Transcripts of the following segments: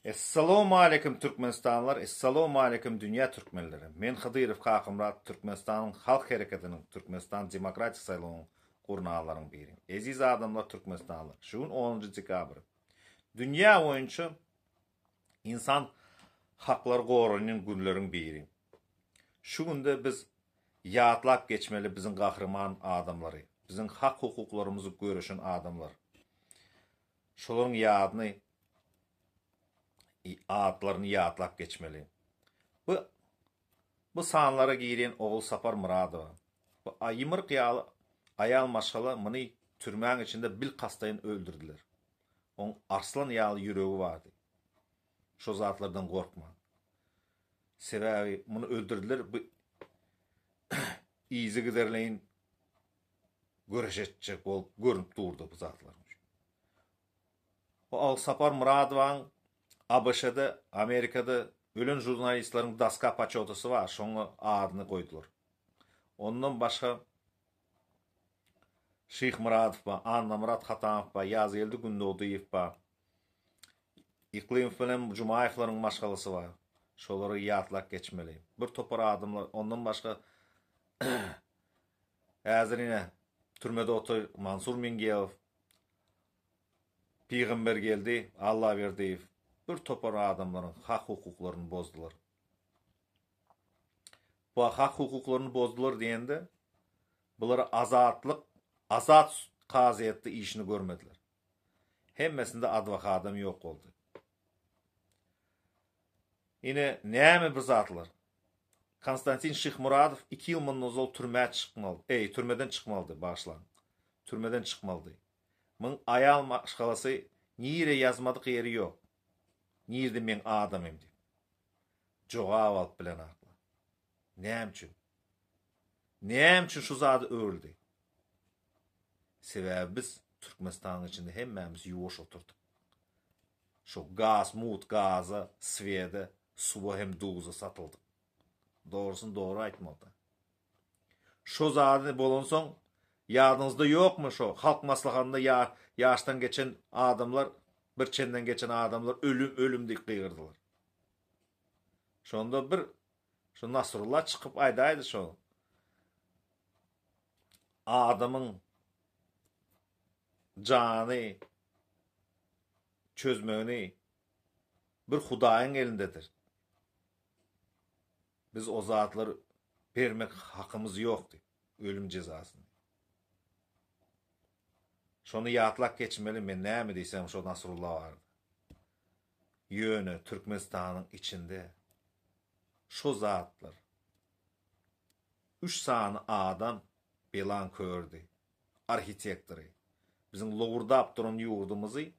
Essalawmaleýkim Türkmenistanlylar Essalawmaleýkim dünýä türkmenleri Men Hydyrow Kakamyrat Türkmenistanyň Halk Hereketiniň Türkmenistan Demokratik Saýlawynyň gurnanlaryň biri Eziz adamlar Türkmenistanlylar şu gün onunjy dekabr Dünýä boýunça insan haklary goralýan günleriň biri Şu günde biz ýatlap geçmeli biziň gahryman adamlary biziň hak hukuklarymyzy göreşen adamlar Şolaryň ýadyny atlaryny ýatlap geçmeli. Bu bu sanlara girýän Ogulsapar Myradowa. Bu ýymyryk ýaly aýal maşgala muny türmäň içinde bilkastlaýyn öldürdiler. Oň arslan ýaly ýüregi bardy. Şo zatlardan gorkman. Sebäbi muny öldürdiler bu yzygiderleýin göreş etjek bolup görünip durdy bu zatlar. Bu Alsapar Myradowaň ABŞ-da, Amerikada ölen žurnalistleriň doska poçotasy bar, şoňa adyny goýdular. Ondan başga Şyh Myradow bar, Annamyrat Hatamow bar, Ýazgeldi Gündogdyýew bar. Yklymow bilen Jumaýewleriň maşgalasy bar. Şolary ýatlap geçmeli. Bir topar adamlar, ondan başga Häzir ine türmede otyr Mansur Mingelow, Pygambergeldi Allaberdiýew bir topar adamlaryň hak-hukuklaryny bozdular. Bu hak-hukuklaryny bozdular diýende, bular azatlyk, azat kazyýetde işini görmediler. Hemmesinde adwokadam ýok boldy. Ine näme bu zatlar? Konstantin Şyhmuradow iki ýyl mundan ozal türmä çykmaly, eý, türmeden çykmalydy, bagyşlaň. Türmeden çykmalydy. Muň aýal maşgalasy nire ýazmadyk ýeri ýok. Nirde meň adamym diýip. Jogap alyp bilenaklar. Näme üçin? Näme üçin şu zady öwrüldi? Sebäbi biz Türkmenistanyň içinde hemmämiz ýuwaş oturdyk. Şo gaz, mut gaza, swede, suwa hem duza satyldyk. Dogrusyny dogry aýtmalyda. Şo zady bolansoň ýadyňyzda ýokmy şo halk maslahatynda ýa ýaşdan geçen adamlar bir çenden geçen adamlar ölüm ölüm diýip gygyrdylar. Şonda bir şo Nasrulla çykyp aýdaýdy şo adamyň jany çözmegini bir Hudaýyň elindedir. Biz o zatlary bermek hakymyz ýok diýip, ölüm jezasyny. Şony ýatlap geçmeli men näme diýsem şo Nasrulla barada. Ýöne Türkmenistanyň içinde şo zatlar üç sany adam belan kördi. Arhitektory. Biziň lowurdap duran ýurdumyzy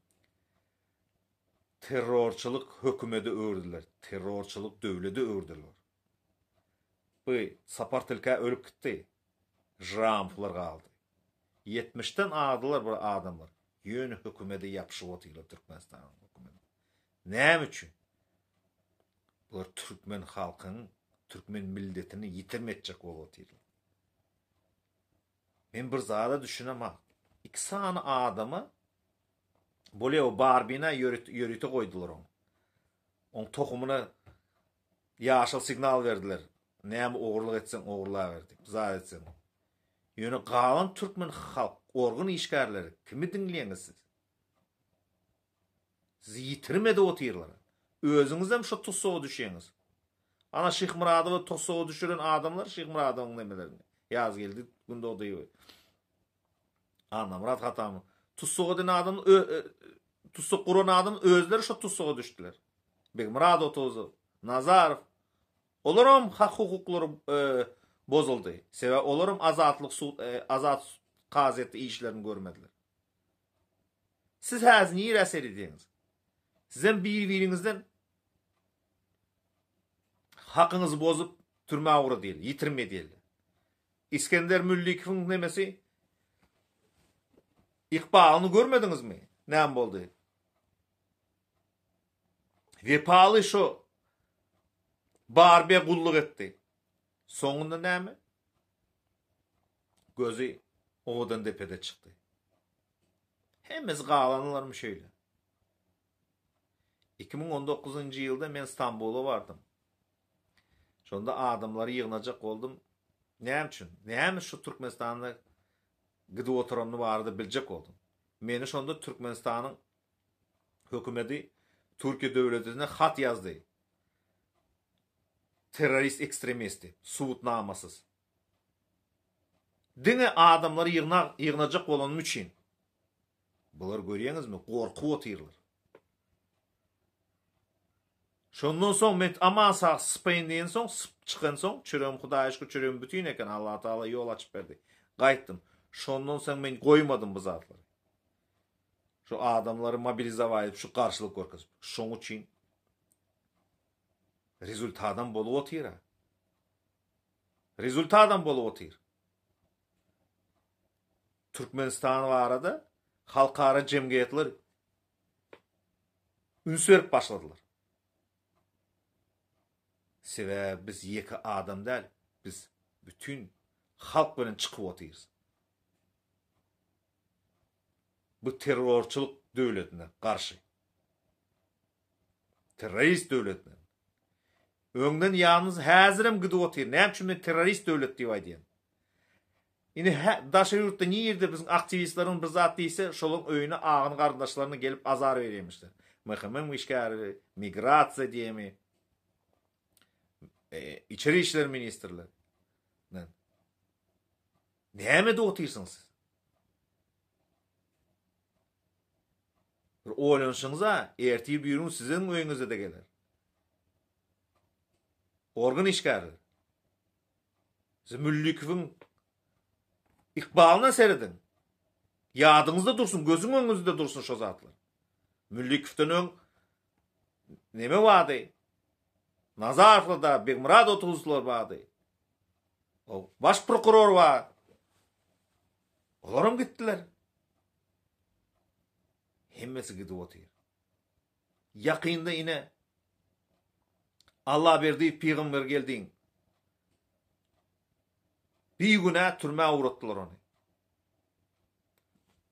terrorçylyk hökümede öwürdiler, terrorçylyk döwlede öwürdiler. Bu Sapar tilkä ölüp gitdi. Žramflar galdy. Ýetmişden agdylar bir adamlar. Ýöne hökümede ýapyşyp otyrlar Türkmenistanyň hökümedi. Näme üçin? Bular türkmen halkynyň, türkmen milletini ýitirim etjek bolup otyrlar. Men bir zada düşünemok. Iki sany adama bolýa o Barbina ýörite goýdular oň. Oň tohumyna ýaşyl signal berdiler. Näme ogurlyk etseň ogurlaber diýip, zat etseň. Ýöne galan türkmen halk organ işgärleri kimi diňleýäňiz siz? Sizi ýitirim edip otyrlar. Özüňizem şo tussaga düşýäňiz. Ana Şyhmyradowy tussaga düşüren adamlar Şyhmyradowyň nemelerini. Ýazgeldi Gündogdyýewi. Annamyrat Hatamow. Tussaga eden adam tussag guran adam özleri şo tussaga düşdüler. Begmyrat Otuzow, Nazarow. Olaram hak hukuklary bozuldy. Sebäbi olaram azatlyk sud azat kazyýetde işlerini görmediler. Siz häzir nirä seredýäňiz? Sizem bir-biriňizden hakyňyzy bozup türmä ugradýarlar, ýitirim edýärler. Isgender Müllikowyň nemesi ykbalyny görmediňizmi? Näme boldy? Wepaly şo Barbiýa gulluk etdi. Soňunda näme? Gözi owadan depede çykdy. Hemmesi galanlarym şeýle. 2019-njy ýylda men Stambula bardym. Şonda adamlary ýygnajak boldum. Näme üçin? Näme şu Türkmenistanda gidip oturanyny barada biljek boldum. Meni şonda Türkmenistanyň hökümeti Türkiýe döwletine hat ýazdy. Terrorist ekstremist diýip, subutnamasyz. Diňe adamlary ýygnag, ýygnajak bolanym üçin. Bular görýäňizmi, gorkup otyrlar. Şondan soň men aman sag sypaýyn diýensoň, syp çykansoň, çöregim Hudaýa şükür çöregim bütin eken, Allatagala ýol açyp berdi. Gaýtdym. Şondan soň men goýmadym bu zatlary. Şu adamlary mobilizować edip, şu garşylyk görkezip. Şoň üçin rezultadam bolup otyr-a. Rezultadam bolup otyr. Türkmenistan barada halkara jemgyýetler üns berip başladylar. Sebäbi biz ýeke adam däl, biz bütin halk bilen çykyp otyrys. Bu terrorçylyk döwletine garşy. Terrorist döwletine. Öňden ýalňyz häzirem gidip otyr. Näme üçin men terrorist döwlet diýip aýdýan? Indi hä daşary ýurtda nirde biziň aktiwistleriň bir zat diýse, şolaryň öýüne agyn garyndaşlaryna gelip azar berýärmişler. MHM-iň işgäri, migrasiýa diýemi, e, içeri işler ministrler. Näme edip otyrsyňyz siz? Bir oýlanyşyňyza, ertir birigün siziň öýüňize-de geler. Organ işgärleri. Siz Müllikowyň ykbalyna serediň. Ýadyňyzda dursun, gözüň öňüňizde dursun şo zatlar. Müllikowdan öň neme bardy? Nazarowlar da, Begmyrat Otuzlar bardy. O baş prokuror bar. Olaram gitdiler. Hemmesi gidip otyr. Ýakynda ine Allaberdiýew pygamber geldiň. Bigünä türmä ugratdylar ony.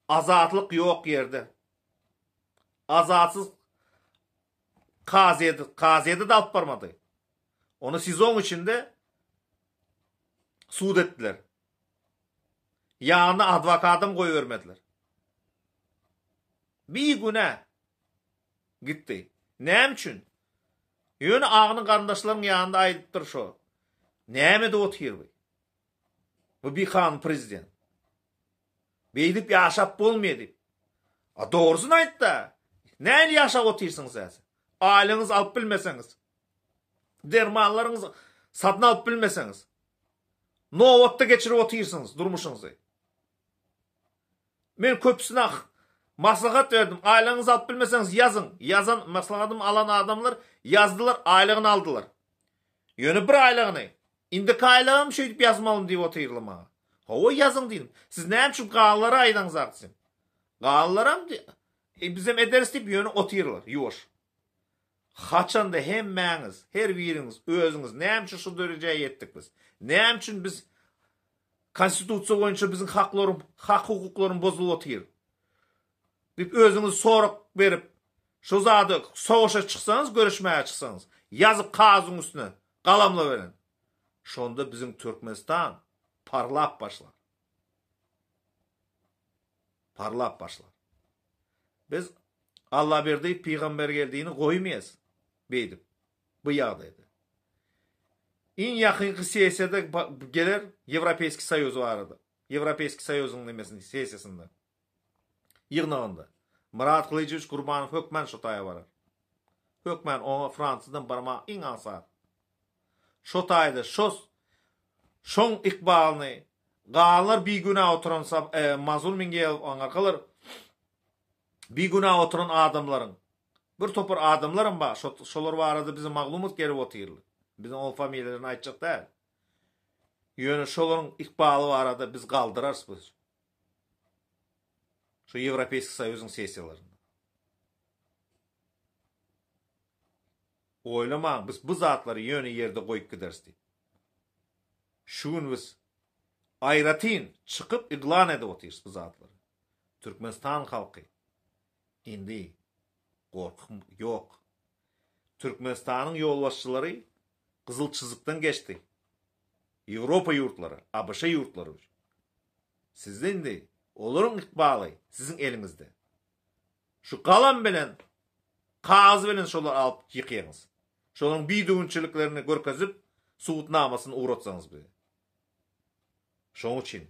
Azatlyk ýok ýerde. Azatsyz kazyýete, kazyýete-de alyp barmady. Ony SIZO-nyň içinde sud etdiler. Ýanyna adwokadam goýbermediler. Bigünä gitdi. Näme üçin? Ýöne agnyň garyndaşlaryň ýanynda aýdypdyr şo. Näme edip otyr bu? Bu bikanun prezident. Beýdip ýaşap bolmaýar diýip. A dogrusyny aýt-da. Nähili ýaşap otyrsyňyz häzir? Aýlygyňyzy alyp bilmeseňiz. Dermanlaryňyzy satyn alyp bilmeseňiz. Nobatda geçirip otyrsyňyz durmuşyňyzy. Men köpüsine maslahat berdim. Aýlygyňyzy alyp bilmeseňiz ýazyň. Ýazan maslahatymy alan adamlar ýazdylar, aýlygyny aldylar. Ýöne bir aýlygyny. Indiki aýlygam şeýdip ýazmalymy diýip otyrlar maňa. Hawa ýazyň diýdim. Siz näme üçin galylara aýdaňyzak diýsem. Galylaram e, bizem ederis diýip ýöne otyrlar ýuwaş. Haçanda hemmäňiz, her biriňiz özüňiz näme üçin şu derejä ýetdik biz? Näme üçin biz Konstitusiýa boýunça biziň haklarym, hak-hukuklarym bozulyp otyr? Diýip özüňiz sorag berip, şu zady sowaşa çyksaňyz, göreşmäge çyksaňyz, ýazyp kagyzyň üstüne galamla beren. Şonda biziň Türkmenistan parlap başlar. Parlap başlar. Biz Allaberdi Pygambergeldini goýmaýas beýdip bu ýagdaýda. Iň ýakynky sessiýada geler Ýewropeýski Soýuz barada. Ýewropeýski Soýuzyň nemesinde sessiýasynda. Ýygnagynda. Myrat Gylyjowiç Gurbanow hökmän şo taýa barar. Hökmän oňa Fransiýadan barmak iň aňsat. Şo taýda şo şoň ykbalyny galanlar bigünä oturan Manzur Mingelow aňarkalar bigünä oturan adamlaryň bir topar adamlaram bar şo şolar barada bize maglumat gelip otyrly. Biziň ol familiýalaryny aýtjak däl. Ýöne şolaryň ykbaly barada biz galdyrarys bu. Şu Ýewropeýski Soýuzyň sessiýalarynda. Oýlamaň, biz bu zatlary ýöne ýerde goýup gideris diýip. Şu gün biz aýratyn çykyp yglan edip otyrys bu zatlary. Türkmenistan halky indi gorky ýok. Türkmenistanyň ýolbaşçylary gyzyl çyzykdan geçdi. Ýewropa ýurtlary, ABŞ ýurtlary. Sizde indi olaryň ykbaly siziň eliňizde. Şu galam bilen, kagyz bilen şolary alyp ýykýaňyz. Şolaryň bidüwünçiliklerini görkezip, subutnamasyny ugratsaňyz bize. Şonuň üçin,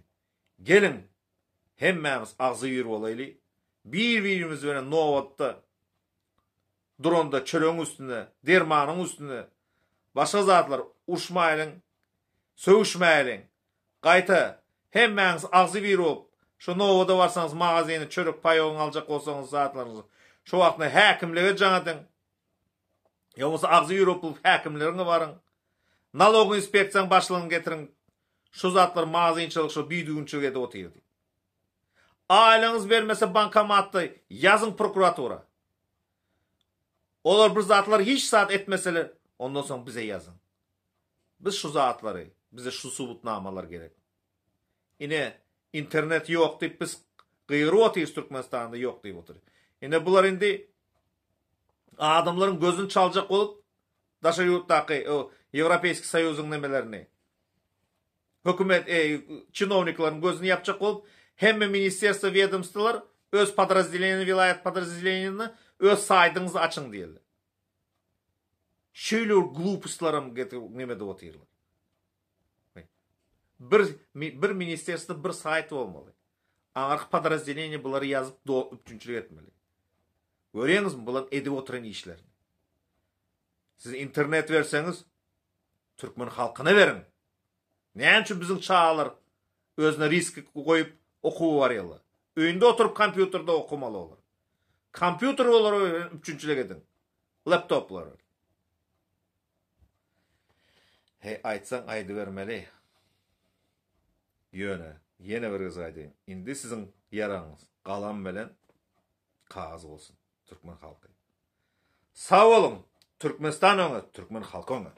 geliň, hemmämiz agzybir bolaýly, bir-birimiz bilen nobatda duranda çöregiň üstünde, dermanyň üstünde, başga zatlar uruşmaýlyň, sögüşmäýliň. Gaýta, hemmäňiz agzybir bolup, şo nobada barsaňyz magazyna çörek paýogyňy aljak bolsaňyz zatlaryňyzy, şo wagtynda häkimlige jaň ediň. Ýa bolmasa agzybir bolup häkimleriňe baryň. Nalog inspeksiýaň başlygyny getiriň. Şu zatlar magazynçylyk şo bidüwünçilik edip otyr diýip. Aýlygyňyz bermese bankomatda ýazyň prokuratura. Olar bir zatlar hiç zat etmeseler, ondan soň bize ýazyň. Biz şu zatlary, bize şu subutnamalar gerek. Ine, internet ýok diýip biz gygyryp otyrys Türkmenistanda ýok diýip otyr. Ine bular indi adamlaryň gözüni çaljak bolup daşary ýurtdaky Ýewropeýski Soýuzyň nemelerini hökümet e, çinownikleriň gözüni ýapjak bolup hemme ministerstwo wedomstwolar öz podrazdeleniýe welaýat podrazdeleniýeni öz saýdyňyzy açyň diýildi. Şeýle bir glupostlaram getirip neme edip otyrlar. Bir bir ministerstwo bir saýt bolmaly. Aňyrky podrazdeleniýe bulary ýazyp do üpjünçilik etmeli. Görýäňizmi bularyň edip oturan işlerini. Siz internet berseňiz türkmen halkyna beriň. Näme üçin biziň çagalar özüne risk goýup okuwa barýarlar? Öýünde oturyp kompýuterde okamaly olar. Kompýuter olara üpjünçilik ediň. Laptoplary. Heý, aýtsaň aýdybermeli. Ýöne, ýene bir gezek aýdaýyn, indi siziň ýaragyňyz galam bilen kagyz bolsun, türkmen halky. Sag boluň! Türkmenistan öňe, türkmen halky öňe!